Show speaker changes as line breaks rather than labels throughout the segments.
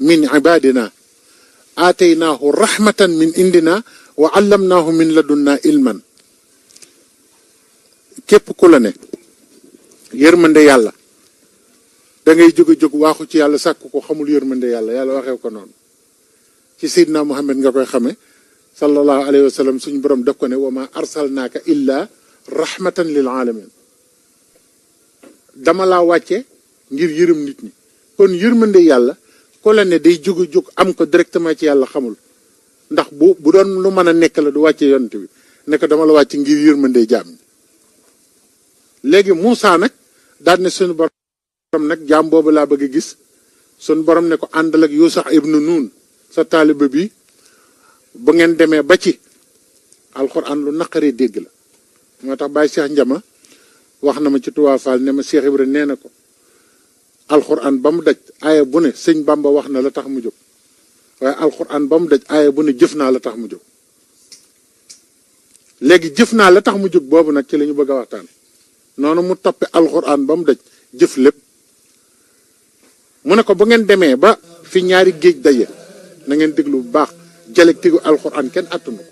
min ibadina aataynaahu rahmatan min indina wa allamnaahu min ladunna ilman. képp ku la ne yërmande yàlla da ngay jóg waaxu ci yàlla sàkk ko xamul yërmande yàlla yàlla waxee ko noonu ci Seydina Muhammad nga koy xame sallallahu alayhi wa sallam. suñu borom def ko ne wa ma arsalnaaka illa rahmatan lil alamin. dama laa wàcce ngir yërëm nit ñi. kon yërmande yàlla ko la ne day jóg am ko directement ci yàlla xamul. ndax bu doon lu mën a nekk la du wàcce yonent bi ne ko dama la wàcce ngir yërmande jaam ñi. léegi Moussa nag daal ne suñu borom nag jaam boobu laa bëgg a gis. suñu borom ne ko àndal ak Yuusa ibnu Nuun sa taaliba bi bu ngeen demee ba ci alxuraan lu naqaree dégg la. moo tax Baye Cheikh Njama wax na ma ci Touba Fall ne ma Cheikh Ibra nee na ko alxuraan ba mu daj aaya bu ne sëñ Bamba wax na la tax mu jóg waaye alxuraan ba mu daj aaya bu ne jëf naa la tax mu jóg. léegi jëf naa la tax mu jóg boobu nag ci la ñu bëgg a waxtaan. noonu mu toppe alxuraan ba mu daj jëf lépp. mu ne ko bu ngeen demee ba fi ñaari géej daje na ngeen déglu bu baax dialectique gu alxuraan kenn attunu ko.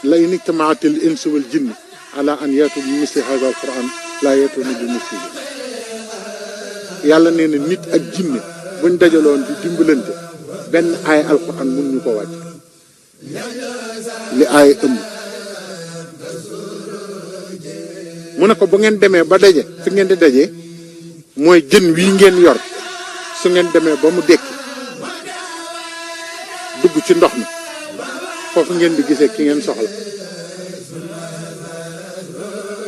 la in ijtamaatil insu wal jinni ala an yaatu bi misli haza alquran laa yaatuuna bi mislihi. yàlla nee na nit ak jinne buñ dajaloon di dimbalante benn aay alquran mun ñu ko wàcc li aay ëmb. mu ne ko bu ngeen demee ba daje fi ngeen di daje mooy jën wii ngeen yor su ngeen demee ba mu dekki dugg ci ndox mi foofu ngeen di gisee ki ngeen soxla.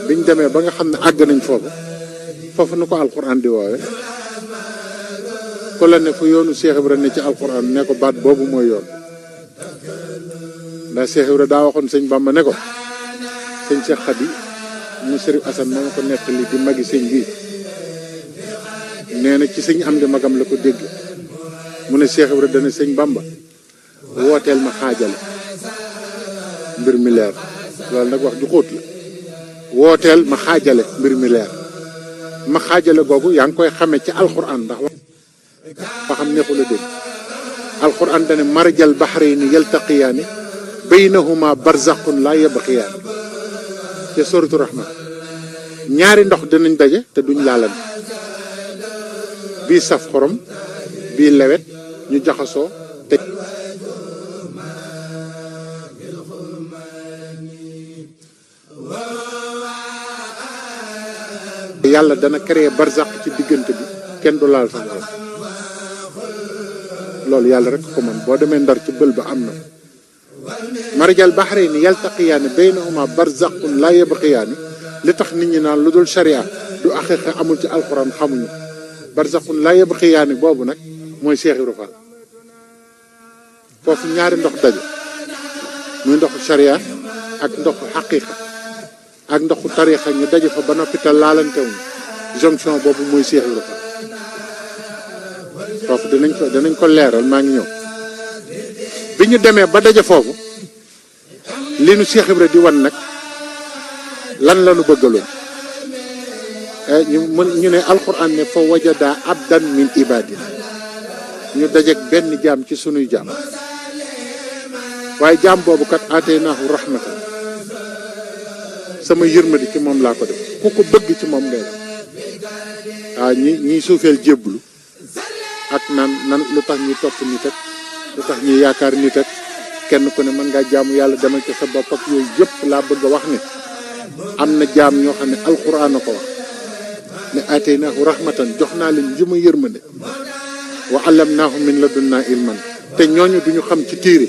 biñ demee ba nga xam ne àgg nañ foofu nu ko alxuraan di woowe ko la ne fu yoonu Cheikh Ibra ne ci alxuraan ne ko baat boobu mooy yoon. ndax Cheikh Ibra daa waxoon sëñ Bamba ne ko sëñ Cheikh Khady mu Sëriñ Asan moo ko nettali di magi sëñ bi nee na ci sëñ am di magam la ko dégg mu ne Cheikh Ibra dana sëñ Bamba wooteel ma xaajale mbir mi leer. loolu nag wax ju xóot la. wooteel ma xaajale mbir mi leer. ma xaajale googu yaa ngi koy xamee ci alxuraan ndax wax xam neexul a dégg. alxuraan dane marjal bahrayni yaltaqiyaani baynahuma barzaqun laa yabxiyaani te suratu rahman. ñaari ndox dinañ daje te duñ laalante. bii saf xorom bii lewet ñu jaxasoo te yàlla dana créer barzaq ci diggante bi kenn du laal sax loolu yàlla rek ko man boo demee Ndar ci bël ba am na marjal bahrayni yaltaqiyaani baynahuma barzaqun laa yabqiyaani. li tax nit ñi naan lu dul sharia du aqiqa amul ci alxuraan xamuñu barzaqun laa yabqiyaani boobu nag mooy Cheikh Ibra Fall. foofu ñaari ndox daje muy ndoxu sharia ak ndoxu xaqiqa ak ndoxu tarixa ñu daje fa ba noppi te laalantewuñu jonction boobu mooy Cheikh Ibra Fall. foofu danañ ko leeral maa ngi ñëw. bi ñu demee ba daje foofu li nu Cheikh Ibra di wan nag lan la nu bëggaloon. ñu ne alquran ne fa wajada abdan min ibadina ñu dajeeg benn jaam ci sunuy jaam waaye jaam boobu kat aataynaahu rahmatan sama yërmadi ci moom laa ko def ku ko bëgg ci moom ngay def. waaw ñi suufeel jébblu ak nan lu tax ñuy topp nit ak lu tax ñuy yaakaar nit ak kenn ku ne mën ngaa jaamu yàlla demal ci sa bopp ak yooyu yëpp laa bëgg a wax ne am na jaam ñoo xam ne alquran a ko wax ne aataynaahu rahmatan jox naa leen ji ma yërmande wa allamnaahu min ladunnaa ilman te ñooñu duñu xam ci téere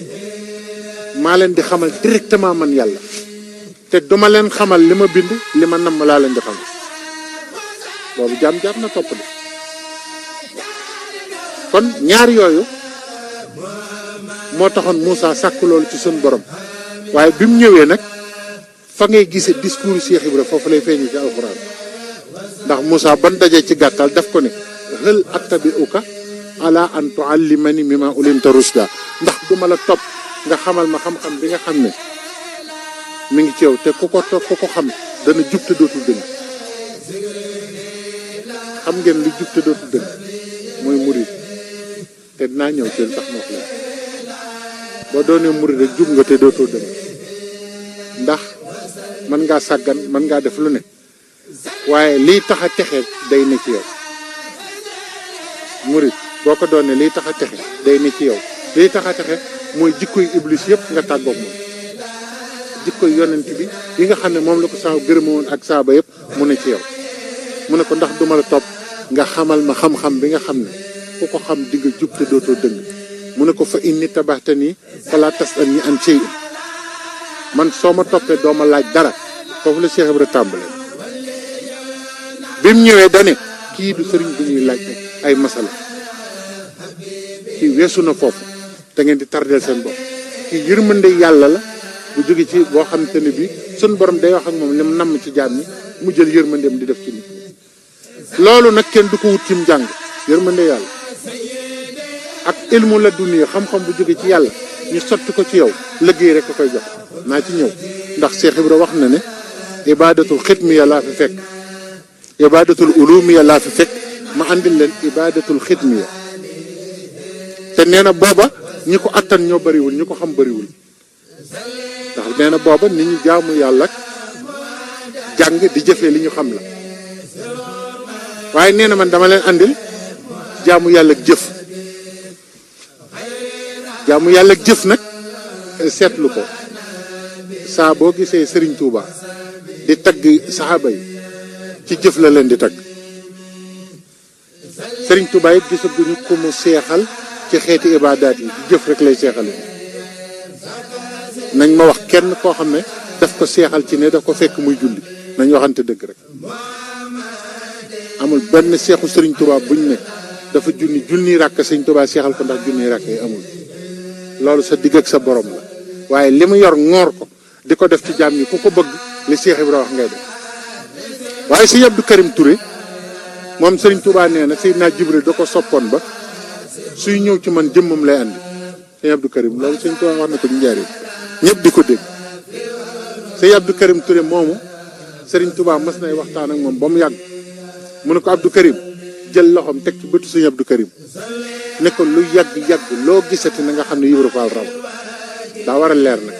maa leen di xamal directement man yàlla te duma leen xamal li ma bind li ma namm laa leen di xamal. boobu jaam na topp de kon ñaar yooyu moo taxoon Moussa sàkk loolu ci sun borom waaye bi mu ñëwee nag fa ngay gisee discours Cheikh Ibra foofu lay feeñu ci alxuraan ndax Moussa ban dajee ci gàttal def ko ne hal attabi'uka ala an tuallimani mimma ulimta rushda ndax duma la topp nga xamal ma xam-xam bi nga xam ne mi ngi ci yow te ku ko xam dana jub te dootul dëng. xam ngeen lu jub te dootul dëng te dinaa ñëw ci tax ma wax la boo doonee murid rek jub nga te dootoo dem ndax mën ngaa sàggan mën ngaa def lu ne waaye liy tax a texe day ne ci yow murid boo ko doonee liy tax a texe day ne ci yow liy tax a texe mooy jikkoy iblis yëpp nga tàggoog moom jikkoy yonent bi yi nga xam ne moom la ko saa gërëma woon ak saaba yëpp mu ne ci yow mu ne ko ndax duma la topp nga xamal ma xam-xam bi nga xam ne ku ko xam di nga jub te dootoo dëng mu ne ko fa inni tabaxtani fala tasalni an shay'in man soo ma toppee doo ma laaj dara foofu la Cheikh Ibra tàmbale bi mu ñëwee dane kii du sëriñ bu ñuy laaj ay masala kii weesu na foofu da ngeen di tardeel seen bopp kii yërmande yàlla la bu jóge ci boo xamante ne bii suñ borom day wax ak moom li mu namm ci jaam ñi mu jël yërmandeem di def ci nit loolu nag kenn du ko wut cim jàng yërmande yàlla ak ilmu la dunya xam-xam bu jóge ci yàlla ñu sotti ko ci yow liggéey rek a koy jox naa ci ñëw ndax Cheikh Ibra wax na ne ibadatul xidmiya laa fi fekk ibadatul ulumiya laa fi fekk ma andil leen ibadatul xidmiya te nee na booba ñi ko attan ñoo bariwul ñi ko xam bariwul ndax nee na booba nit ñi jaamu yàlla jàng di jëfee li ñu xam la waaye nee na man dama leen andil jaamu yàlla jëf jaamu yàlla jëf nag seetlu ko saa boo gisee Serigne Touba di tagg saxaaba yi ci jëf la leen di tagg Serigne Touba it gisaguñu ko mu seexal ci xeeti ibaadaat yi jëf rek lay seexal nañ ma wax kenn koo xam ne daf ko seexal ci ne daf ko fekk muy julli nañ waxante dëgg rek amul benn seexu Serigne Touba buñ ne dafa junni ràkk Serigne Touba seexal ko ndax junni ràkk yi amul loolu sa digg ak sa borom la waaye li mu yor ngoor ko di ko def ci jaam ñi ku ko bëgg li Cheikh Ibra wax ngay def waaye si Abdou Karim Touré moom Serigne Touba nee na Seydina Jibril da ko soppoon ba suy ñëw ci man jëmmam lay andi sëñ Abdou Karim loolu Serigne Touba wax na ko njariñ ñëpp di ko dégg sëñ Abdou Karim Touré moomu Serigne Touba mas nay waxtaan ak moom ba mu yàgg mu ne ko Abdou Karim jël loxoom teg ci bëtu sëñ Abdou Karim ne ko lu yàgg loo gisati na nga xam ne Ibra Fall raw daa war a leer nag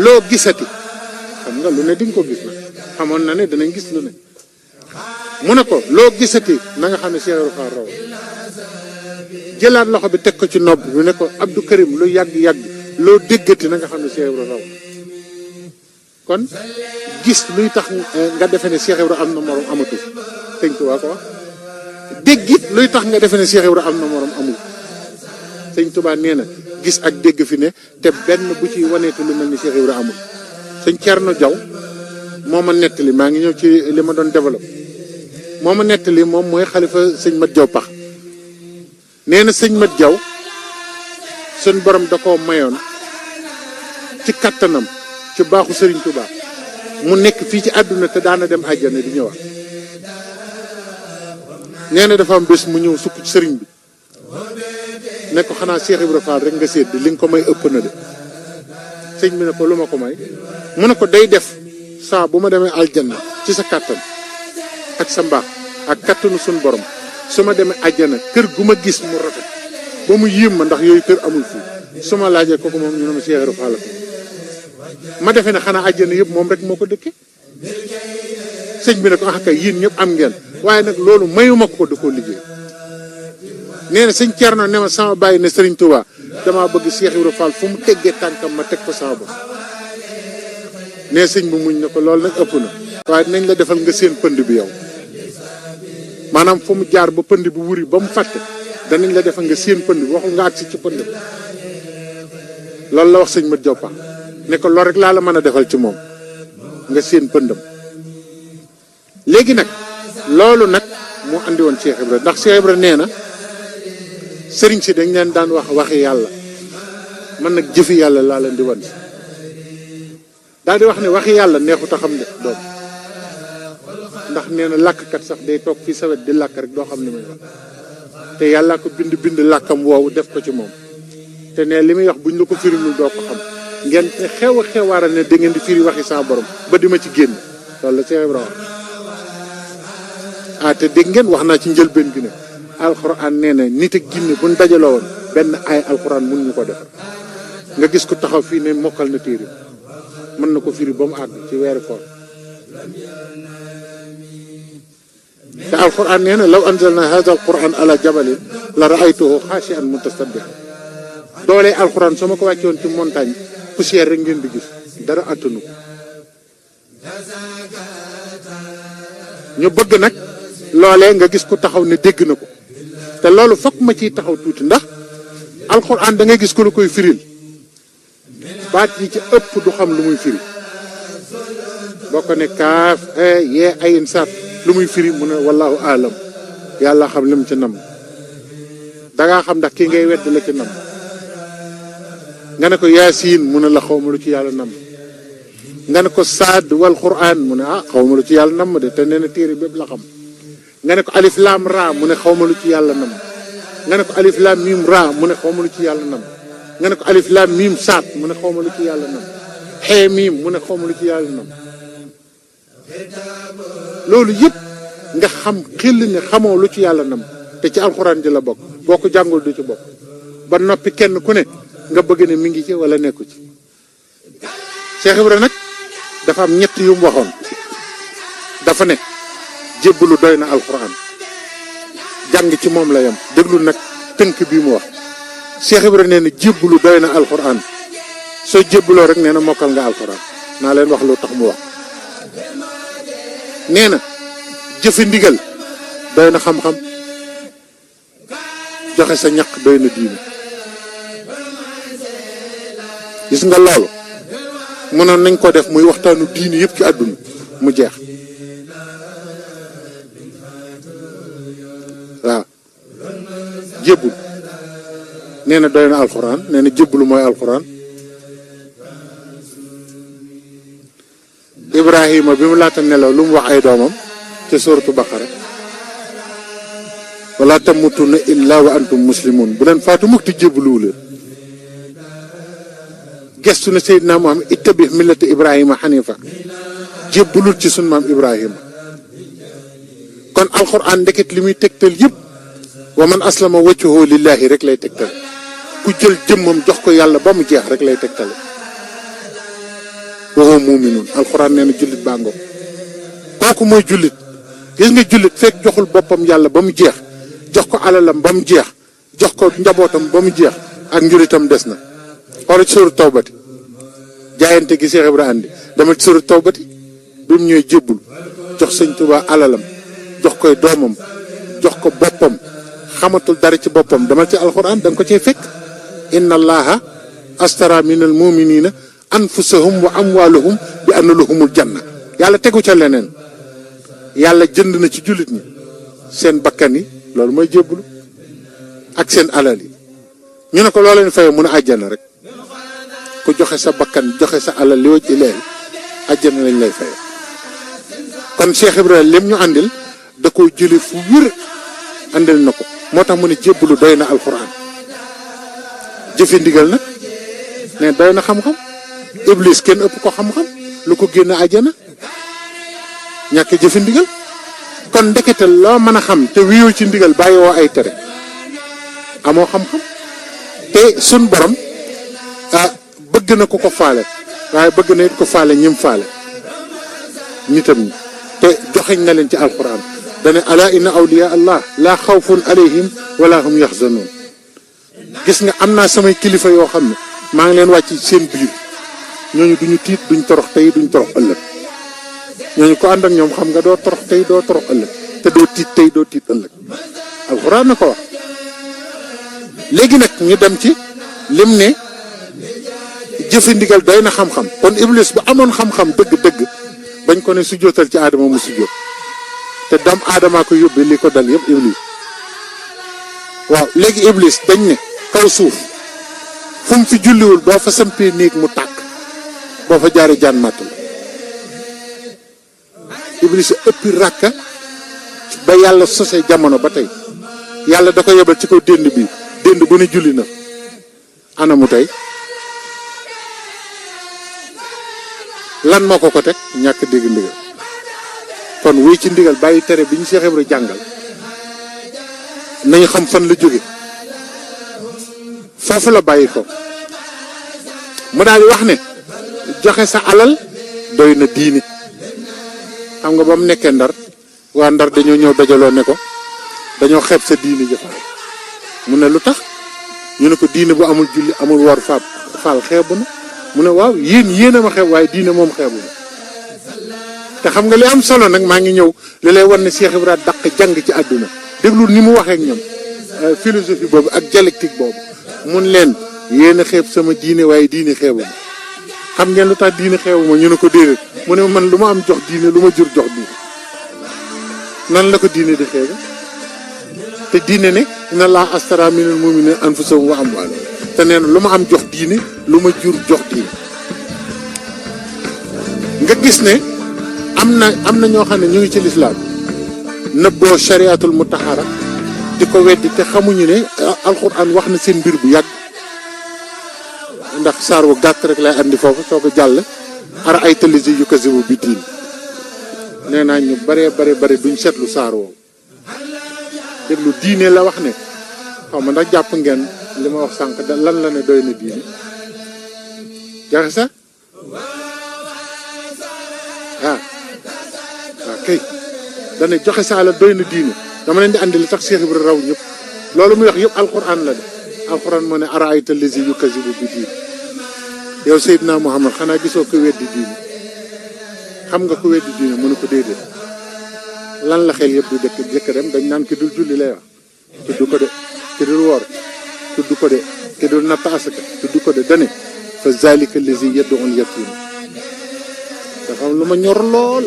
loo gisati xam nga lu ne di nga ko gis nag xamoon na ne danañ gis lu ne mu ne ko loo gisati na nga xam ne Cheikh Ibra Fall raw jëlaat loxo bi teg ko ci nopp bi ne ko Abdou Karim lu yàgg loo déggati na nga xam ne Cheikh Ibra raw kon gis luy tax nga defe ne Cheikh Ibra am na morom amatu sëñ Tuubaa ko wax déggit luy tax nga defe ne Cheikh Ibra am na morom amul sëñ Tuubaa nee na gis ak dégg fi ne te benn bu ci waneetu lu mel ni Cheikh Ibra amul sëñ Thierno Diaw moo ma nettali maa ngi ñëw ci li ma doon développé moo ma nettali moom mooy xalifa sëñ Mat Diaw pax nee na sëñ Mat Diaw suñ borom da koo mayoon ci kattanam ci baaxu Serigne Touba mu nekk fii ci àdduna te daana dem àjjana di ñëwaat nee na dafa am bés mu ñëw sukk ci sëriñ bi ne ko xanaa Cheikh Ibra Fall rek nga sédd li nga ko may ëpp na de sëñ bi ne ko lu ma ko may mu ne ko day def saa bu ma demee aljanna ci sa kàttan ak sa mbaax ak kattanu suñ borom su ma demee àjjana kër gu ma gis mu rafet ba mu yéem ma ndax yooyu kër amul fii su ma laajee kooku moom ñu ne ma Cheikh Ibra Fall ma defee ne xanaa àjjana yëpp moom rek moo ko dëkkee sëñ bi ne ko ah kay yéen ñëpp am ngeen waaye nag loolu mayuma ko da koo liggéey nee na sëñ Thierno ne ma sama bàyyi ne Serigne Touba damaa bëgg Cheikh Ibra Fall fu mu teggee tànkam ma teg ko sama bopp nee sëñ bi muñ na ko loolu nag ëpp na waaye dinañ la defal nga seen pënd bi yow maanaam fu mu jaar ba pënd bi wuri ba mu fàtte danañ la defal nga seen pënd bi waxul nga agsi ci pënd bi loolu la wax sëñ Mat Diaw Pax ne ko loolu rek laa la mën a defal ci moom nga seen pëndam léegi nag loolu nag moo andi woon Cheikh Ibra ndax Cheikh Ibra nee na sëriñ si dañ leen daan wax waxi yàlla man nag jëfi yàlla laa leen di wan si daal di wax ne waxi yàlla neexut a xam de doom ndax nee na làkkkat sax day toog fii sawet di làkk rek doo xam li muy wax te yàlla ko bind làkkam woowu def ko ci moom te ne li muy wax buñ la ko firimul doo ko xam ngeen xew a xewaara ne da ngeen di firi waxi sa borom ba di ma ci génn loolu la Cheikh Ibra wax te dégg ngeen wax naa ci njëlbeen gi ne alxuraan nee na nit ak jinne buñ dajaloo woon benn ay alxuraan mun ñu ko defar nga gis ko taxaw fii ne mokkal na téere mën na ko firi ba mu àgg ci weeru koor te alxuraan nee na law anzalna hadha alquran ala jabalin la raaytuhu xaashi'an mutasaddian doole alxuraan soo ma ko wàcce woon ci montagne poussière rek ngeen di gis dara attanu ko ñu bëgg nag loolee nga gis ku taxaw ne dégg na ko te loolu fokk ma ciy taxaw tuuti ndax alxuraan da ngay gis ku la koy firil baat yi ci ëpp du xam lu muy firi boo ko ne kaaf yee ayin saat lu muy firi mu ne wallahu alam yàlla xam lim ci nam dangaa xam ndax kii ngay wedd la ci nam nga ne ko yaasiin mu ne la xawma lu ci yàlla nam nga ne ko saad wal quraan mu ne xawma lu ci yàlla nam de te nee na téere bépp la xam nga ne ko alif laam raa mu ne xawma lu ci yàlla nam nga ne ko alif laam miim raa mu ne xawma lu ci yàlla nam nga ne ko alif laam miim saat mu ne xawma lu ci yàlla nam xee miim mu ne xawma lu ci yàlla nam loolu yëpp nga xam xel ne xamoo lu ci yàlla nam te ci alxuraan ji la bokk boo ko jàngul du ci bokk ba noppi kenn ku ne nga bëgg ne mi ngi ci wala nekku ci Cheikh Ibra nag dafa am ñett yu mu waxoon dafa ne jébbalu doy na alxuraan jàng ci moom la yam déglu nag tënk bii mu wax Cheikh Ibra nee na jébbalu doy na alxuraan soo jébbaloo rek nee na mokkal nga alxuraan naa leen wax lu tax mu wax nee na jëfe ndigal doy na xam-xam joxe sa ñaq doy na diine gis nga loolu mënoon nañ ko def muy waxtaanu diine yëpp ci àdduna mu jeex waaw jébbul nee na doy na alxuraan nee na jébbulu mooy alxuraan Ibrahima bi mu laata nelaw lu mu wax ay doomam ci suuratu Baqara wala tamutunna illa wa antum muslimun bu leen faatu mukk ti jébbuluwu leen gestu na Seydina Muhammad ittabi millata Ibrahima xanifa jébbalul ci sun maam Ibrahima kon alxuraan ndeket li muy tegtal yëpp wa man aslama wajhahu lillahi rek lay tegtal ku jël jëmmam jox ko yàlla ba mu jeex rek lay tegtale wa hum mu'minun alxuraan nee na jullit baa ngoog kooku mooy jullit gis nga jullit fekk joxul boppam yàlla ba mu jeex jox ko alalam ba mu jeex jox ko njabootam ba mu jeex ak njuritam des na xoolal ci suuru tawbati jaayante gi Cheikh Ibra andi dama ci suuru tawbati bi mu ñëwee jébbul jox sëñ Tuubaa alalam jox koy doomam jox ko boppam xamatul dara ci boppam dama ci alxuraan da nga ko cee fekk inna allaha astara minal muminina anfusahum wa amwaluhum bi anna lahumul janna yàlla tegu ca leneen yàlla jënd na ci jullit ñi seen bakkan yi loolu mooy jébbulu ak seen alal yi ñu ne ko loo leen fayee mun a àjjana rek ku joxe sa bakkan joxe sa alal li waj ilaahi àjjana lañ lay fayee kon Cheikh Ibrahima lim ñu àndil da koo jële fu wér àndil na ko moo tax mu ne jébbulu doy na alxuraan jëfe ndigal nag ne doy na xam-xam iblis kenn ëpp ko xam-xam lu ko génn àjjana ñàkk jëfe ndigal kon ndekete loo mën a xam te wiyoo ci ndigal bàyyi woo ay tere amoo xam-xam te sun borom bëgg na ko ko faale waaye bëgg na it ko faale ñim faale nitam ñi te joxeñ na leen ci alquran dane ala inna awliya allah laa xawfun alayhim wala hum yaxzanun gis nga am naa samay kilifa yoo xam ne maa ngi leen wàcc seen biir ñooñu duñu tiit duñ torox tey duñ torox ëllëg ñooñu ko ànd ak ñoom xam nga doo torox tey doo torox ëllëg te doo tiit tey doo tiit ëllëg alxuraan na ko wax léegi nag ñu dem ci lim ne jëfe ndigal doy na xam-xam kon iblis bu amoon xam-xam dëgg-dëgg bañ ko ne sujjóotal ci aadama mu sujjóot te dam aadamaa ko yóbbee li ko dal yëpp iblis waaw léegi iblis dañ ne kaw suuf fu mu fi julliwul boo fa sampee néeg mu tàkk boo fa jaaree jaan màtt la iblis ëppi ràkka ba yàlla sose jamono ba tey yàlla da ko yebal ci kaw dénd bi dénd bu ne julli na anamu tey lan moo ko teg ñàkk dégg ndigal kon wéy ci ndigal bàyyi tere bi ñu Cheikh Ibra jàngal nañu xam fan la jóge foofu la bàyyi ko mu daal di wax ne joxe sa alal doy na diine. xam nga ba mu nekkee Ndar waa Ndar dañoo ñëw dajaloo ne ko dañoo xeeb sa diine jëfaal mu ne lu tax ñu ne ko diine bu amul julli amul war faal xeebu na mu ne waaw yéen a ma xeeb waaye diine moom xeebu na. te xam nga li am solo nag maa ngi ñëw li lay wan ne Cheikh Ibrahima daq jàng ci àdduna déglu ni mu waxee ak ñoom philosophie boobu ak dialectique boobu mun leen yéen a xeeb sama diine waaye diine xeebu ma. xam ngeen lu tax diine xeebu ma ñu ne ko déedéet mu ne man lu ma am jox diine lu ma jur jox diine nan la ko diine di xeebe te diine ne inna Allaha astara minal mu'minina anfusahum wa amwaalahum te nee na lu ma am jox diine lu ma jur jox diine. nga gis ne am na ñoo xam ne ñu ngi ci lislaam nëbboo shariatul mutahhara di ko weddi te xamuñu ne alxuraan wax na seen mbir bu yàgg. ndax saar wu gàtt rek lay andi foofu soo ko jàll ara ay talisé yu kasibu bi diin nee naa ñu bare duñ seetlu saar woowu déglu diine la wax ne xaw ma ndax jàpp ngeen li ma wax sànq lan la ne doy na diine jaxe sax waaw kay dana joxe sa la doy na diine dama leen di andi li tax Cheikh Ibrahima raw ñëpp loolu muy wax yëpp alquran la de alquran moo ne ara ay talisé yu kasibu bi diin yow Seydina Muhammad xanaa gisoo ko weddi diine xam nga ko weddi diine mënu ko déedéet lan la xel yëpp du jëkk dem dañ naan ki dul julli lay wax tudd ko de ki dul woor tudd ko de ki dul natt asaka tudd ko de dane fa zalika lazi yad'ul yatim dafa am lu ma ñor lool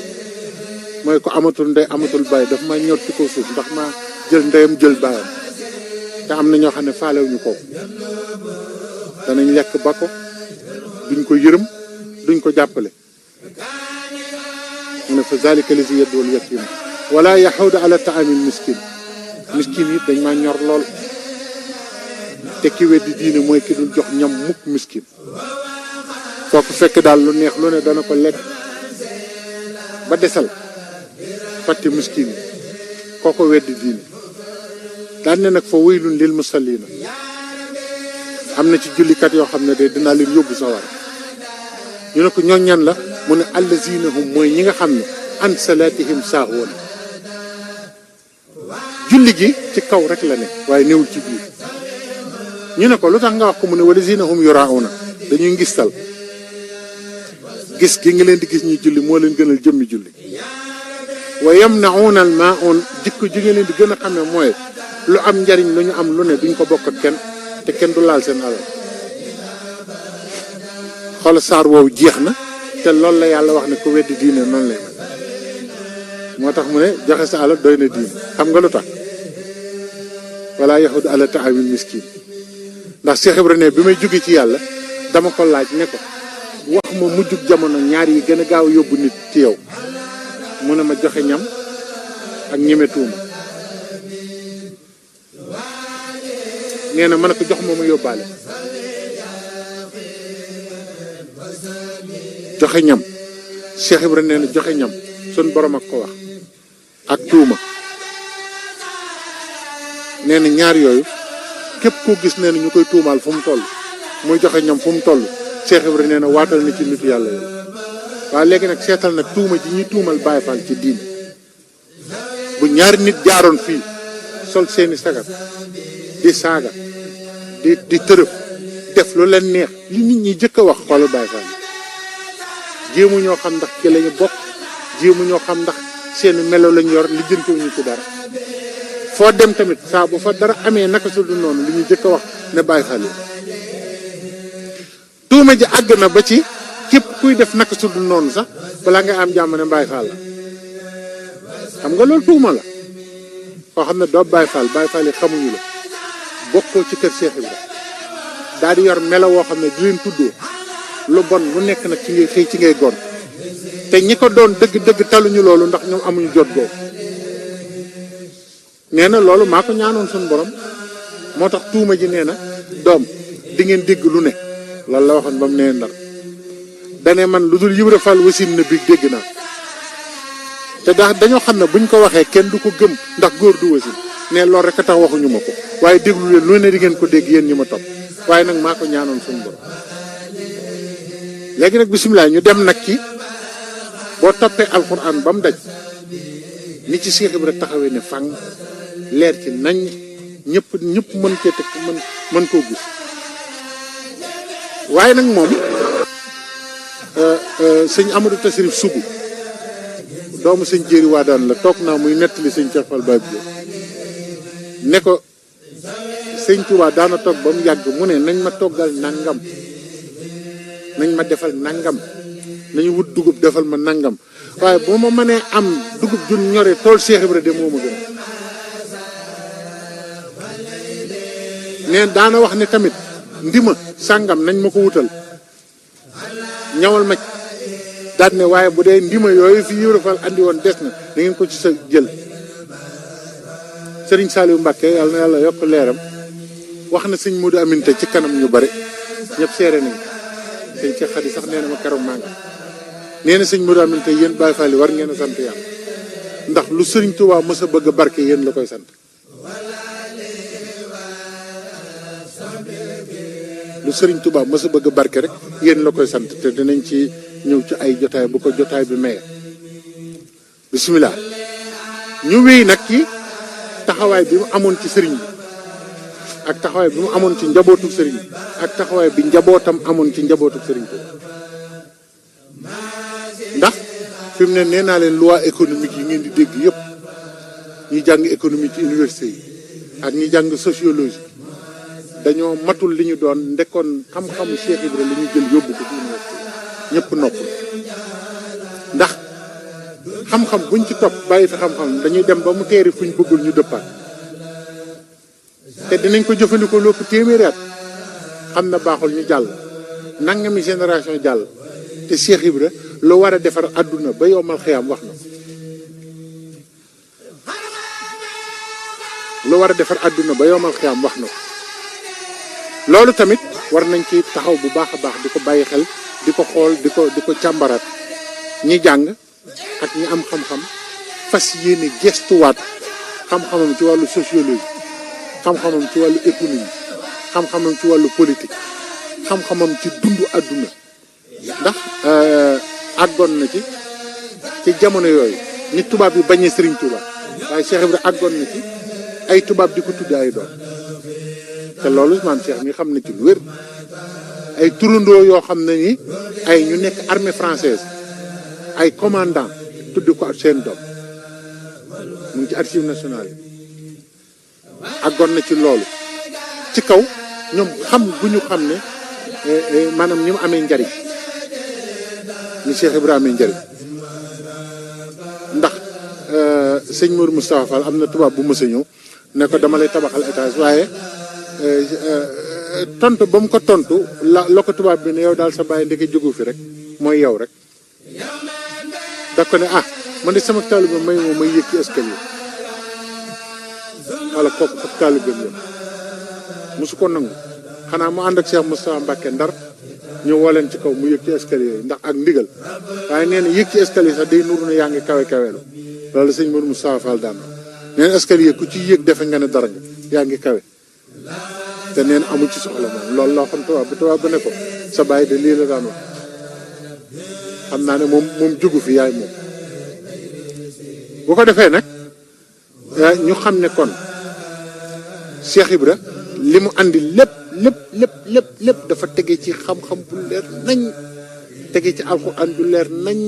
mooy ko amatul ndey amatul baay daf ma ñor ci kaw suuf ndax ma jël ndeyam jël baayam te am na ñoo xam ne faalewuñu ko danañ lekk ba ko duñ ko yërëm duñ ko jàppale mu ne fa zalika lazi yad'ul yatim wala yaxudu ala taamil miskin yi dañ maa ñor lool te ki weddi diine mooy ki dul jox ñam mukk miskin foo ko fekk daal lu neex lu ne dana ko lekk ba desal fàtte miskin yi koo ko weddi diine daan ne nag fa waylun lil musallina am na ci jullikat yoo xam ne de dinaa leen yóbbu sawara ñu ne ko ñoo ñan la mu ne allazina hum mooy ñi nga xam ne an salatihim saahuun julli gi ci kaw rek la ne waaye newul ci biir ñu ne ko lu tax nga wax ko mu ne walazina hum yurauna dañuy ngistal gis gi nga leen di gis ñuy julli moo leen gënal jëmmi julli wa yamnauna al maun jikko ji nga leen di gën a xamee mooy lu am njariñ lu ñu am lu ne duñ ko bokk ak kenn te kenn du laal seen alal xool saar woowu jeex na te loolu la yàlla wax ne ko weddi diine noonu lay mel moo tax mu ne joxe sa alal doy na diine xam nga lu tax wala yaxudu ala taamil miskin ndax Cheikh Ibrahima bi may jóge ci yàlla dama ko laaj ne ko wax ma mujjug jamono ñaar yi gën a gaaw yóbbu nit ci yow mu ne ma joxe ñam ak ñeme tuuma nee na ma ne ko jox ma yóbbaale joxe ñam Cheikh Ibrahima nee na joxe ñam sun borom ak ko wax ak tuuma nee na ñaar yooyu képp koo gis nee na ñu koy tuumaal fu mu toll muy joxe ñam fu mu toll Cheikh Ibrahima nee na waatal na ci nitu yàlla yooyu waaye léegi nag seetal nag tuuma ji ñuy tuumal Baay Faal ci diin bu ñaari nit jaaroon fii sol seeni sagar di saaga di tërëf def lu leen neex li nit ñi jëkk a wax xoolu Baay Faal jéemu ñoo xam ndax ci lañu bokk jéemu ñoo xam ndax seeni melo lañu yor li jëntewuñu ci dara foo dem tamit saa bu fa dara amee naka su du noonu li ñu jëkk a wax ne Baay Faal yi tuuma ji àgg na ba ci képp kuy def naka su du noonu sax balaa nga am jàmm ne Baay Faal la xam nga loolu tuuma la koo xam ne doo Baay Faal yi xamuñu la bokkoo ci kër Cheikh Ibrahima daal di yor melo woo xam ne di leen tuddoo lu bon lu nekk nag ci ngay xëy ci ngay gon te ñi ko doon dëgg-dëgg taluñu loolu ndax ñoom amuñu jot googu nee na loolu maa ko ñaanoon suñu borom moo tax tuuma ji nee na doom di ngeen dégg lu ne loolu la waxoon ba mu nee Ndar dane man lu dul Ibra Fall wasin na bi dégg naa te dañoo xam ne buñ ko waxee kenn du ko gëm ndax góor du wasin ne loolu rek a tax waxuñu ma ko waaye déglu leen lu ne di ngeen ko dégg yéen ñi ma topp waaye nag maa ko ñaanoon suñu borom. léegi nag bisimilah ñu dem nag ci boo toppee alxuraan ba mu daj ni ci Cheikh Ibra taxawee ne fang leer ci nañ ñëpp mën cee teg mën koo gis waaye nag moom sëñ Amadou Tassirif Sougou doomu sëñ Jéeri Waadaan la toog naa muy nettali sëñ Cheikh Fall Baye bi ne ko sëñ Touba daana toog ba mu yàgg mu ne nañ ma toggal nangam nañ ma defal nangam nañu wut dugub defal ma nangam waaye boo ma mënee am dugub jun ñore tool Cheikh Ibra de moo ma gën neen daana wax ne tamit ndima sàngam nañ ma ko wutal ñawal ma daal ne waaye bu dee ndima yooyu fi Ibra Fall andi woon des na da ngeen ko ci sa jël Sëriñ Saliou Mbacke yàlla na yàlla yokk leeram wax na sëñ Modou Aminta ci kanam ñu bare ñëpp seere nañ sëñ Cheikh Khady sax nee na ma keroog maa ngi nee na sëñ Modou Aminta yéen Baye Fall yi war ngeen a sant yàlla ndax lu Sëriñ Touba mës a bëgg a barke yéen la koy sant lu Sëriñ Touba mës a bëgg a barke rek yéen la koy sant te dinañ ci ñëw ci ay jotaay bu ko jotaay bi maye bisimilah ñu wéy nag ci taxawaay bi mu amoon ci sëriñ bi ak taxawaay bi mu amoon ci njabootu sëriñ bi ak taxawaay bi njabootam amoon ci njabootu sëriñ bi ndax fi mu ne nee naa leen loi économique yi ngeen di dégg yëpp ñi jàng économie ci université yi ak ñi jàng sociologie dañoo matul li ñu doon ndekkoon xam-xamu Cheikh Ibra li ñu jël yóbbu ko ci université ñëpp nopp ndax xam-xam buñ ci topp bàyyi fi xam-xam dañuy dem ba mu teeri fuñ bëggul ñu dëppaat te dinañ ko jëfandikoo lépp téeméeri at xam na baaxul ñu jàll nangami génération jàll te Cheikh Ibra lu war a defar àdduna ba yowmal xiyaam wax na lu war a defar àdduna ba yowmal xiyaam wax na ko loolu tamit war nañ ci taxaw bu baax a baax di ko bàyyi xel di ko xool di ko càmbaraat ñi jàng ak ñi am xam-xam fas yéene gestuwaat xam-xamam ci wàllu sociologie xam-xamam ci wàllu économie xam-xamam ci wàllu politique xam-xamam ci dundu àdduna ndax àggoon na ci jamono yooyu nit tubaab yi bañee Serigne Touba waaye Cheikh Ibra àggoon na ci ay tubaab di ko tudd ay doom te loolu maam Cheikh mi xam na ci lu wér ay turandoo yoo xam ne ni ay ñu nekk armée française ay commandant tudd ko ak seen doom mu ngi ci archives nationales yi àggoon na ci loolu ci kaw ñoom xam bu ñu xam ne maanaam ni mu amee njariñ ni Cheikh Ibrahima amee njariñ ndax sëñ Mour Moustapha Fall am na tubaab bu mës a ñëw ne ko dama lay tabaxal étage waaye tontu ba mu ko tontu la ko tubaab bi ne yow daal sa bàyyi ndeke jógu fi rek mooy yow rek da ko ne ah man de sama taalibe may moom may yëg ci escalier wala kooku ak taalibeem la mosu ko nangu xanaa mu ànd ak Cheikh Moustapha Mbacke Ndar ñu woo leen ci kaw mu yëg ci escalier yi ndax ak ndigal waaye nee na yëg ci escalier sax day nuru ne yaa ngi kawe-kaweelu loolu sëñ Mourou Moustapha Fall daan nee na escalier ku ci yëg defe nga ne dara nga yaa ngi kawe te nee na amu ci soxla moom loolu loo xam tubaab bu ne ko sa bàyyi de lii la daan wax xam naa ne moom jógu fi yaay moom bu ko defee nag ñu xam ne kon Cheikh Ibra li mu andi lépp dafa tege ci xam-xam bu leer nañ tege ci alxuraan bu leer nañ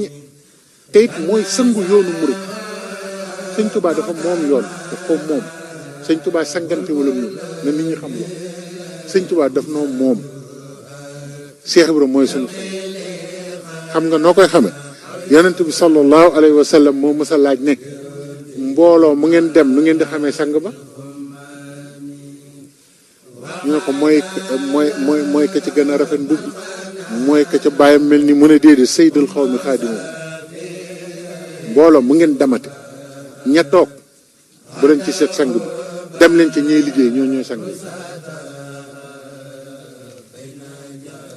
te it mooy sëngu yoonu murid sëñ Touba dafa moom yoon daf ko moom sëñ Touba sangante wala moom na nit ñi xam la sëñ Touba daf noo moom Cheikh Ibra mooy sunu xam nga noo koy xame yonent bi sallallahu alayhi wa sallam moo mës a laaj ne mbooloo mu ngeen dem nu ngeen di xamee sang ba ñu ne ko mooy ka ci gën a rafet mbubb mooy ka ca bàyyam mel ni mu ne déedéet sayyidul xawmi xaadimu mbooloo mu ngeen damate ña toog bu leen ci seet sang bi dem leen ci ñey liggéey ñooy sang bi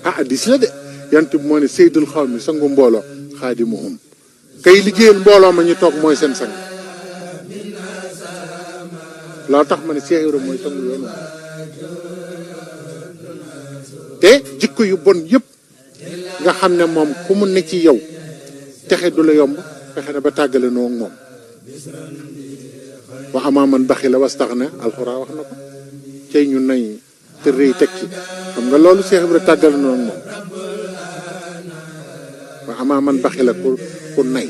addis la de yant bi moo ne sayyidul xawmi sangu mbooloo xaadimuhum kay liggéeyal mbooloo ma ñu toog mooy seen sang loolu tax ma ne Cheikh Ibra mooy sangu yoonu te jikko yu bon yëpp nga xam ne moom ku mu ne ci yow texe du la yomb fexe na ba tàggale noo ak moom wa amaa man baxila wastaxna alxuraan wax na ko cay ñu nay te rëy teg ci xam nga loolu Cheikh Ibra tàggale noo ak moom wa amaa man baxila ku nay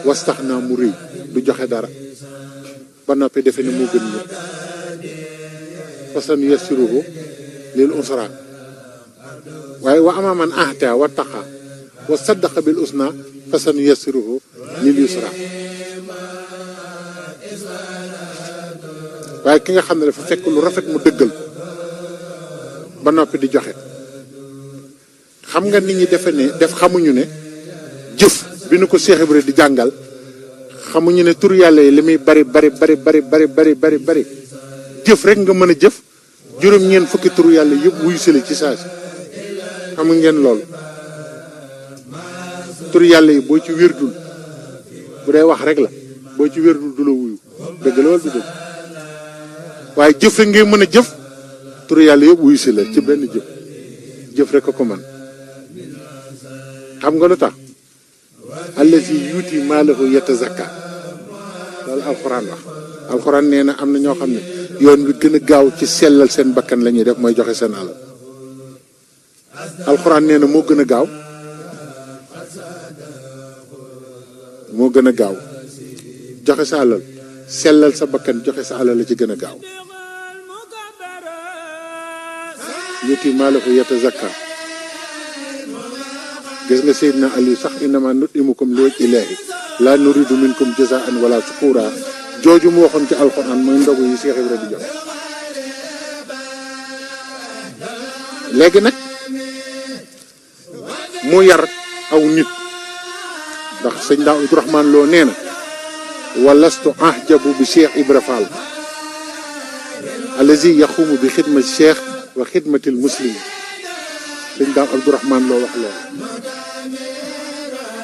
wastaxna mu rëy du joxe dara ba noppi defe ne moo gën ñëpp fasan yassiruhu lil usra waaye wa amaa man ahta wa taqa wa saddaqa bil usna fasan yassiruhu lil yusra waaye ki nga xam ne dafa fekk lu rafet mu dëggal ba noppi di joxe xam nga nit ñi defe ne xamuñu ne jëf bi nu ko Cheikh Ibra di jàngal xamuñu ne tur yàlla yi li muy bari jëf rek nga mën a jëf juróom-ñeent fukki tur yàlla yëpp wuyu sële ci saa si xamu ngeen loolu tur yàlla yi boo ci wérdul bu dee wax rek la boo ci wérdul du la wuyu dëgg la wala du dëgg waaye jëf rek ngay mën a jëf tur yàlla yëpp wuyu si la ci benn jëf rek ko man xam nga lu tax allazi yuuti maalahu yatazakka loolu alxuraan wax alxuraan nee na am na ñoo xam ne yoon wi gën a gaaw ci sellal seen bakkan la ñuy def mooy joxe seen alal alxuraan nee na moo gën a gaaw joxe sa alal sellal sa bakkan joxe sa alal la ci gën a gaaw yuuti maalahu yatazakka gis nga Seydina Aliou sax innama nutimukum li wajhi Ilaahi laa nuridu minkum jazaan wala shukura jooju mu waxoon ci alxuraan mooy ndogu yi Cheikh Ibra di jox léegi nag mu yar aw nit ndax sëñ Daa Abdourahmane Lo nee na walastu ahjabu bi Cheikh Ibra Fall allazi yaxumu bi xidmati Cheikh wa xidmatil muslimin sëñ Daa Abdourahmane Lo wax loolu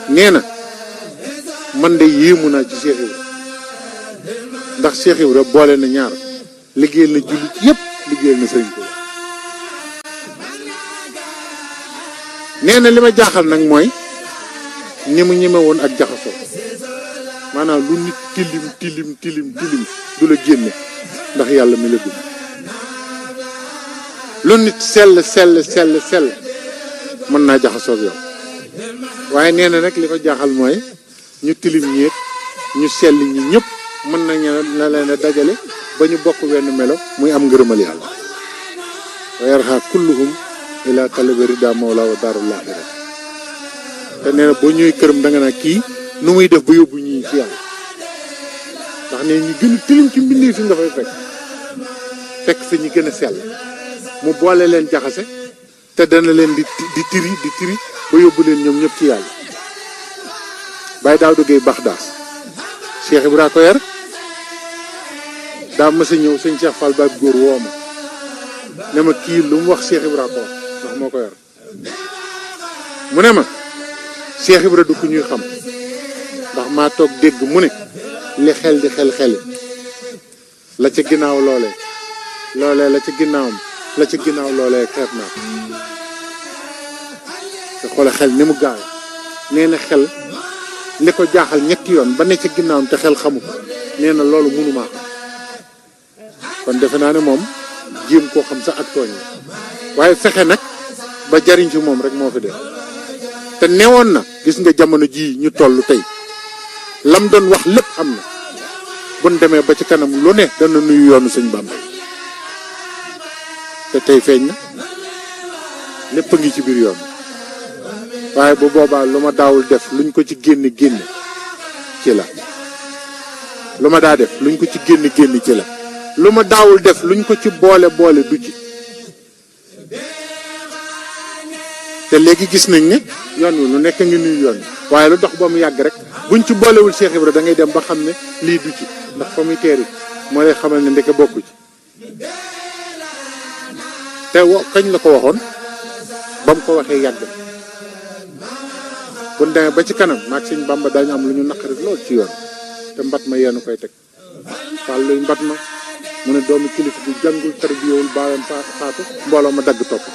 nee na man de yéemu naa ci Cheikh Ibra ndax Cheikh Ibra boole na ñaar liggéeyal na jullit yëpp liggéeyal na sëriñ Tuuba nee na li ma jaaxal nag mooy ni mu ñeme woon ak jaxasoo maanaam lu nit tilim du la génne ndax yàlla mi la dund lu nit sell mën naa jaxasoo ak yow waaye nee na nag li ko jaaxal mooy ñu tilim ñeeg ñu sell ñi ñëpp mën nañu la leen a dajale ba ñu bokk wenn melo muy am ngërëmal yàlla wa yarha kulluhum ila talabi rida mawla wa daarul axira te nee na boo ñëwee këram da nga naa kii nu muy def ba yóbbu ñii ci yàlla ndax ne ñu gën a tilim ci mbindee fi nga fay fekk fi ñu gën a sell mu boole leen jaxase te dana leen di tiri ba yóbbu leen ñoom ñëpp ci yàlla Baye Daouda Gueye Baxdaas Cheikh Ibra ko yar daa mës a ñëw sëñ Cheikh Fall ba góor woo ma ne ma kii lu mu wax Cheikh Ibra ko wax ndax moo ko yar mu ne ma Cheikh Ibra du ku ñuy xam ndax maa toog dégg mu ne li xel di xel-xeli la ca ginnaaw loolee la ca ginnaawam la ca ginnaaw loolee xeet naa te xoole xel ni mu gaaw nee na xel li ko jaaxal ñetti yoon ba ne ca ginnaawam te xel xamu ko nee na loolu mënumaa xam kon defe naa ne moom jéem koo xam sax ak tooñ la waaye fexe nag ba jariñ ci moom rek moo fi def te newoon na gis nga jamono jii ñu toll tey lam doon wax lépp am na buñ demee ba ci kanam lu ne dana nuyu yoonu sëñ Bàmba te tey feeñ na lépp a ngi ci biir yoon waaye bu boobaa lu ma daawul def luñ ko ci génne ci la lu ma daa def luñ ko ci génne ci la lu ma daawul def luñ ko ci boole du ci te léegi gis nañ ne yoon wi lu nekk ngi nuyu yoon waaye lu dox ba mu yàgg rek buñ ci boolewul Cheikh Ibra da ngay dem ba xam ne lii du ci ndax fa muy teeri moo lay xamal ne ndeke bokku ci te kañ la ko waxoon ba mu ko waxee yàgg buñ demee ba ci kanam maag sëñ Bamba daañu am lu ñu naqari lool ci yoon te mbat ma yeenu koy teg fàlluy mbat ma mu ne doomi kilifa bu jàngul tarbiyewul baayam faatu mbooloo ma dagg topp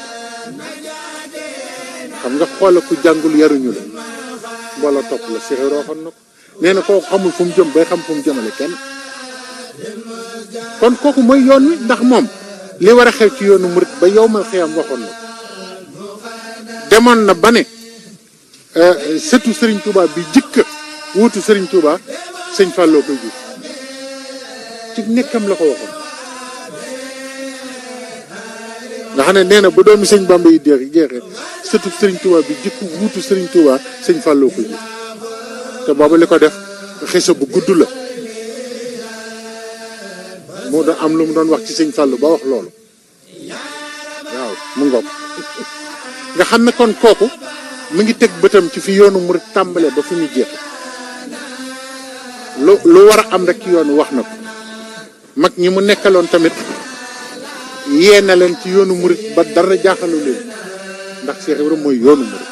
xam nga xoola ku jàngul yaruñu la mbooloo topp la Cheikh Ibra waxoon na ko nee na kooku xamul fu mu jëm bay xam fu mu jëmale kenn kon kooku mooy yoon wi ndax moom li war a xew ci yoonu murit ba yow mal xiyam waxoon na demoon na ba ne sëtu Serigne Touba bi jëkk wuutu Serigne Touba sëñ Fallou koy ji ci nekkam la ko waxoon nga xam ne nee na ba doomi sëñ Bamba yi jeexee sëtu Serigne Touba bi jëkk wuutu Serigne Touba sëñ Fallou koy ji te booba li ko def xisa bu gudd la moo doon am lu mu doon wax ci sëñ Fallou ba wax loolu waaw mu ngoog nga xam ne kon kooku mu ngi teg bëtam ci fi yoonu murit tàmbalee ba fi mu jeex lu war a am rek ci yoonu wax na ko mag ñi mu nekkaloon tamit yee na leen ci yoonu murit ba dara jaaxalu leen ndax Cheikh Ibrahima mooy yoonu murit